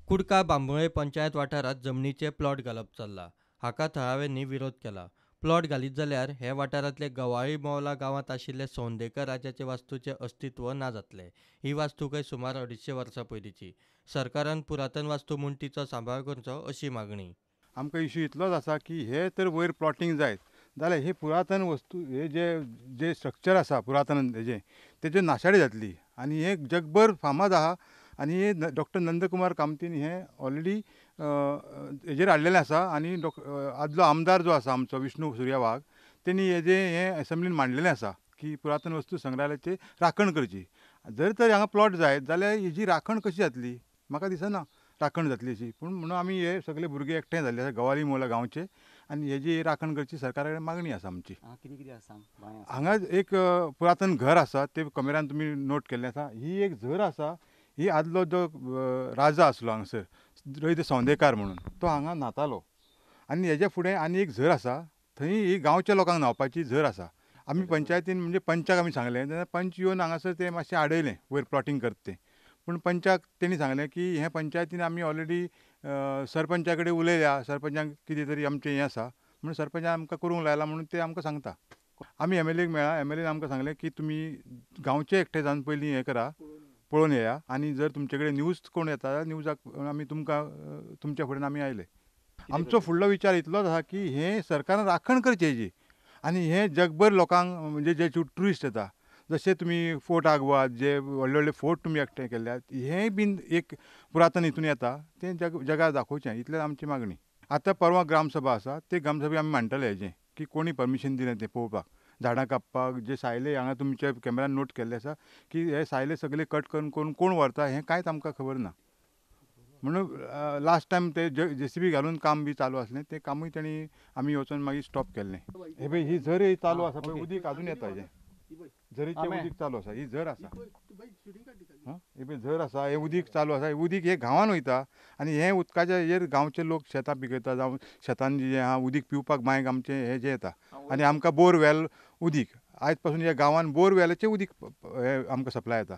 कुडका बांबोळे पंचायत वाठारांत जमनीचे प्लॉट घालप चल्ला. हाका थळाव्यांनी विरोध केला. प्लॉट घालीत जाल्यार हे वाठारांतले गवाळी मोवला गांवांत आशिल्ले सौंदेकर राजाचे वास्तूचें अस्तित्व ना जातलें. ही वास्तू खंय सुमार 250 वर्सां पयलींची. सरकारान पुरातन वास्तू म्हूण तिचो सांबाळ करचो अशी मागणी. आमकां इशू इतलोच आसा की हे तर वयर प्लॉटींग जायत जाल्यार हे पुरातन वस्तू हे जे जे स्ट्रक्चर आसा पुरातन हेजें तेजें नाशाडी जातली आनी हे जगभर फामाद आहा. आनी हे डॉक्टर नंदकुमार कामतीन हे ऑलरेडी हेजेर हाडलेलें आसा आनी आदलो आमदार जो आसा आमचो विष्णू सुर्या वाघ तेणी हेजें हें एसेंब्लीन मांडलेलें आसा की पुरातन वस्तू संग्रहालयाची राखण करची. जर तर हांगा प्लॉट जायत जाल्यार हेजी राखण कशी जातली म्हाका दिसना राखण जातली अशी. पूण म्हणून आमी हे सगळे भुरगे एकठांय जाल्ले आसा गवाली मोला गांवचे आनी हेजी राखण करची सरकारा कडेन मागणी आसा आमची. कितें कितें आसा? हांगा एक पुरातन घर आसा ते कॅमेरान तुमी नोट केल्लें आसा. ही एक झर आसा. ही आदलो जो राजा आसलो हांगासर रोहित सौंदेकार म्हणून तो हांगा न्हातालो आनी हेज्या फुडें आनी एक झर आसा थंय ही गांवच्या लोकांक न्हांवपाची झर आसा. आमी पंचायतीन म्हणजे पंचाक आमी सांगलें तेन्ना पंच येवन हांगासर तें मातशें आडयलें वयर प्लॉटींग करता तें. पूण पंचाक तेणी सांगलें की हें पंचायतीन आमी ऑलरेडी सरपंचा कडेन उलयल्या, सरपंचाक कितें तरी आमचें हें आसा म्हणून सरपंचान आमकां करूंक लायलां म्हणून ते आमकां सांगता. आमी एम एल एक मेळ्ळा. एम एल एन आमकां सांगलें की तुमी गांवचे एकठे जावन पयलीं हें करा, पळोवन येया आनी जर तुमचे कडेन न्यूज कोण येता जाल्यार न्यूजाक आमी तुमकां तुमच्या फुड्यान आमी आयले. आमचो फुडलो विचार इतलोच आसा की हें सरकारान राखण करची हेजी आनी हें जगभर लोकांक म्हणजे जे ट्युरिस्ट येता जशे तुमी फोर्ट आगवाद जे व्हडले व्हडले फोर्ट तुमी एकठांय केल्यात हेंय बीन एक पुरातन हितून येता तें जग जगार दाखोवचें इतलें आमची मागणी. आतां परवां ग्रामसभा आसा ते ग्रामसभे आमी मांडटले हेजें की कोणी परमिशन दिलें तें पळोवपाक झाडां कापपाक जे सायले हांगा तुमच्या कॅमेरान नोट केल्ले आसा की हे सायले सगळे कट करून करून कोण व्हरता हें कांयच आमकां खबर ना. म्हणून लास्ट टायम ते जेसीबी घालून काम बी चालू आसलें तें कामूय तेणी आमी वचून मागीर स्टॉप केल्लें. हे पळय ही झर चालू आसा पळय उदीक आजून येता हेजें झरीचें उदीक चालू आसा. ही झर आसा, हे पळय झर आसा, हें उदीक चालू आसा. हें उदीक हें गांवान वयता आनी हें उदकाच्या हेजेर गांवचे लोक शेतां पिकयता जावं शेतान जें आहा उदीक पिवपाक बांयक आमचें हें जें येता आनी आमकां बोरवेल उदीक आयज पासून ह्या गांवान बोरवेलाचें उदीक हें आमकां सप्लाय येता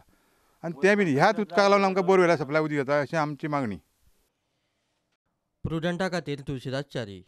आनी तें बीन ह्याच उदकाक लागून आमकां बोरवेला सप्लाय उदीक येता अशें आमची मागणी. प्रुडंटा खातीर तुळशीदास च्यारी.